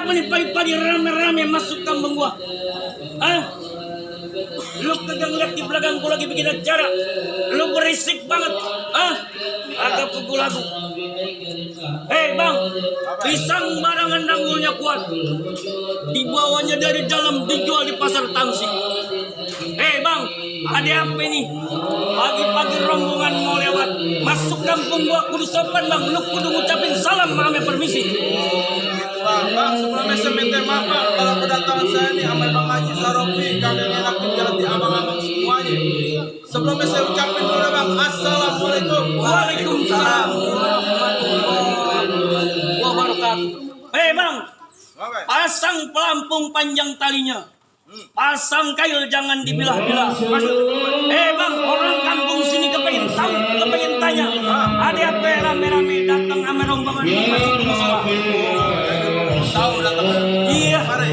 Ada apa nih pagi-pagi rame-rame masuk kampung gua? Hah? Lu kagak ngeliat di belakang gua lagi bikin acara. Lu berisik banget. Hah? Agak pukul lagu. Hei bang, pisang barangan danggulnya kuat. Dibawanya dari dalam dijual di pasar Tangsi. Hei bang, ada apa ini? Pagi-pagi rombongan mau lewat. Masuk kampung gua kudu sopan bang. Lu kudu ngucapin salam sama permisi. Bang, sebelumnya saya minta maaf bang kalau kedatangan saya ini sama Bang Haji Sarofi kagak enakin jalan di abang-abang semuanya. Sebelumnya saya ucapin dulu bang, assalamualaikum. Waalaikumsalam warahmatullahi wabarakatuh. Hei bang, pasang pelampung panjang talinya. Pasang kail jangan dibilah-bilah. Hei bang, orang kampung sini kepengen tahu, kepengen tanya. Ada apa rame-rame datang sama rombongan masuk ke musola? Tahu datang. Iya. Mari.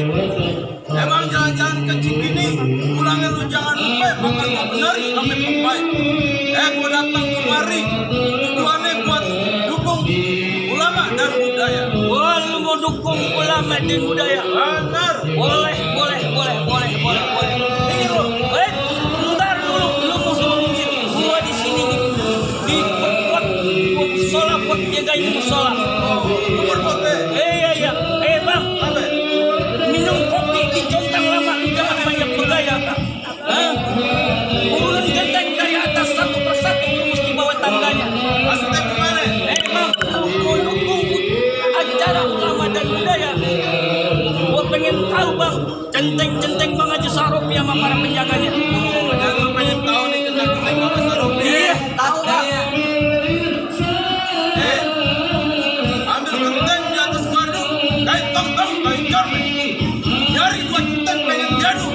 Emang jalan-jalan kecil ini pulangnya lu jangan lupa bakal gua benari sampai pembaik. Gua datang kemari tujuannya buat dukung ulama dan budaya. Wah, lu mau dukung ulama dan budaya? Benar. Boleh. Ini lu, bentar dulu, lu mau suruh minggir. Gua di sini nih, di buat musola, buat jagain musola. Iya. Bang, minum kopi di contang lama, lu jangan banyak bergaya. Urun genteng dari atas satu persatu, lu mesti bawa tangganya. Maksudnya gimana? Bang, lu mau dukung acara ulama dan budaya. Gua pengen tahu bang, centeng-centeng Bang Haji Sarofi sama para penjaganya. Jangan pengen tahu nih centeng-centeng Bang Haji Sarofi. Iya, tahu bang. Ambil genteng di atas madu, kait tong-tong, kait jorme. Nyari dua genteng pengen jadu.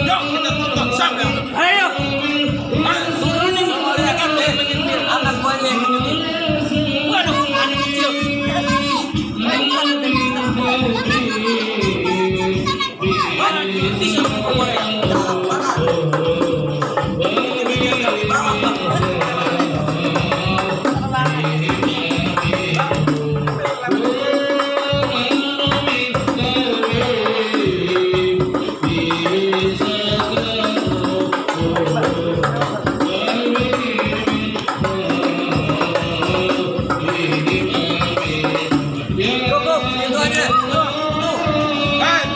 Yuk kita tonton sampai. Ayo, turunin ya kan pengen dia. Anak gua aja yang ngejutin. Waduh, anak kecil. Bisa boleh.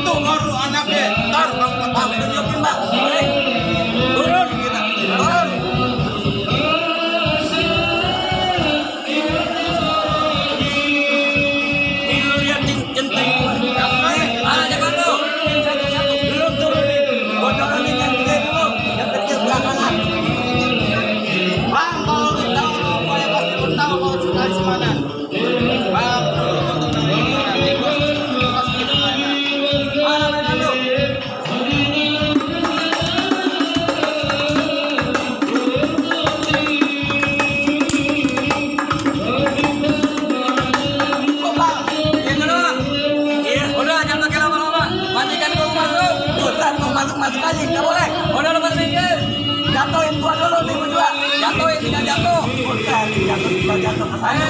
Tuh baru anaknya. Ntar bang potong. Turun. Ini lu liatin centeng gua. Jangan lu. Satu-satu. Lu turunin. Gua turunin yang gede dulu. Yang kecil belakangan. Bang, kalau lu tahu lu pokoknya pasti lu tahu kalau sudah di mana. Bang, Mana lu? Masuk aja, nggak boleh. Udah lepas pinggir. Jatuhin gua dulu nih berdua. Jatuhin, tidak jatuh. Bukan, jatuh ke sana.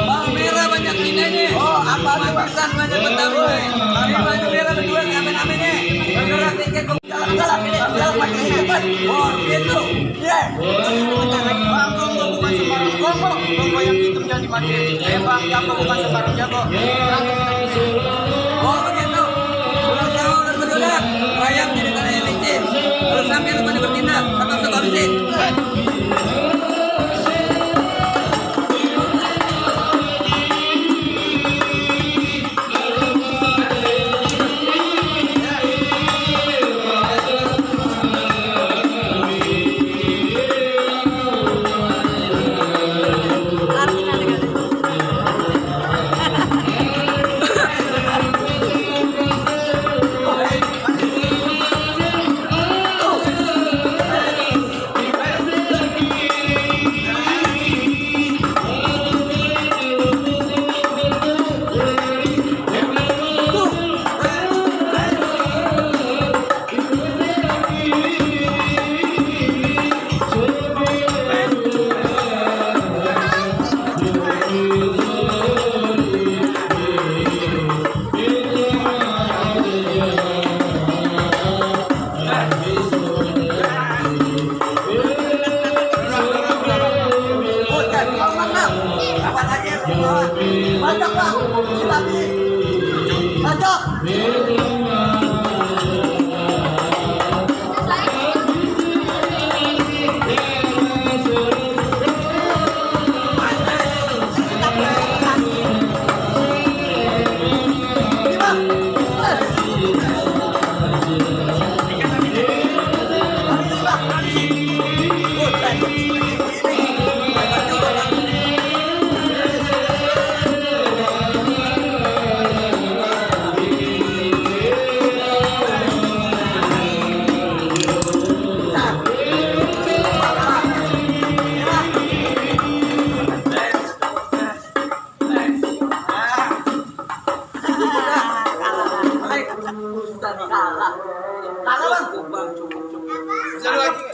Bang merah banyak ininya. Oh, apa nih, Bang? Pisan banyak betamu. Ini baju merah berdua ngamen-amennya. Berdua tiket Jalan pakai cepat. Oh, gitu. Iya. bang, gua bukan sembarang gombok. Gombok yang hitam jangan dimatiin. Bang, jago bukan sembarang jago. Oh, begitu. Udah tahu dan berdua. Rayap jadi tanah yang licin. Terus sampai lu pada bertindak, tetap suka habisin.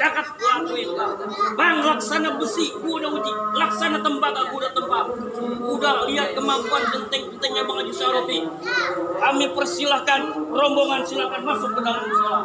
Cakap lakuin Bang, laksana besi gua udah uji, laksana tembaga gua udah tembak. Udah lihat kemampuan genteng-gentengnya Bang Haji Sarofi. Kami persilahkan rombongan, silakan masuk ke dalam musyola.